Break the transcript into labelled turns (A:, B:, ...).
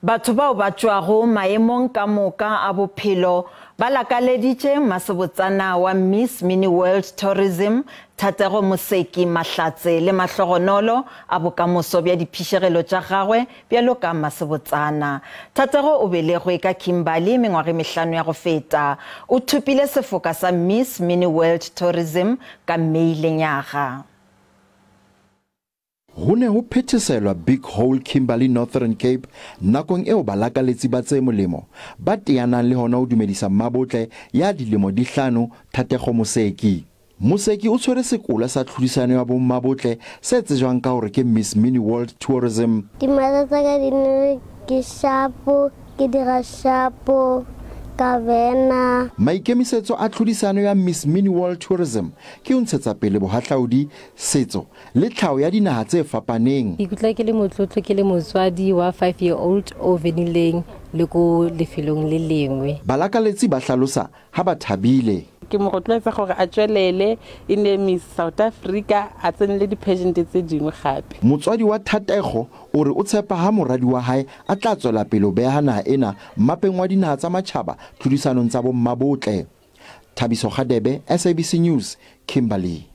A: Batho bao ba tšwago maemong ka moka a bophelo ba lakaleditše masebotsana wa Miss Mini World Tourism Thatego Moseki mahlatse le mahlogonolo a bokamoso bja diphišegelo tša gagwe bjalo ka masebotsana. Thatego o belegwe ka Kimberley mengwaga e mehlano ya go feta. O thopile sefoka sa Miss Mini World Tourism ka Mei lenyaga.
B: Ho ne ho phetheselwa Big Hole Kimberley Northern Cape nakong eo balakaletsi ba tse molemo ba teanang le hona ho dumedisa mmabotle ya dilemo di hlano Thatego Moseki. Moseki o tshwere sekola sa tlhodisano ya bommabotle se tsejwang ka hore ke Miss Mini World Tourism.
C: Dimata tsa ka di ne ke shapo, ke dira shapo ka bena.
B: Maikemisetso a tlhodisano ya Miss Mini World Tourism ke ho ntshetsa pele bohahlaudi, setso le tlhaho ya dinaha tse fapaneng.
D: Ke ikutlwa ke le motlotlo ke le motswadi wa 5 year old o venileng le ko lefelong le lengwe.
B: Balakaletsi ba hlalosa ha ba thabile.
E: Ke mo rotloetsa gore a tswelele e ne Miss South Africa, a tsenele di-pageant tse dingwe gape.
B: Motswadi wa Thatego o re o tshepa ha moradi wa hae a tla tswela pele ho beha naha ena mmapeng wa dinaha tsa matjhaba tlhodisanong tsa bommabotle. Thabiso Kgadebe, SABC News, Kimberley.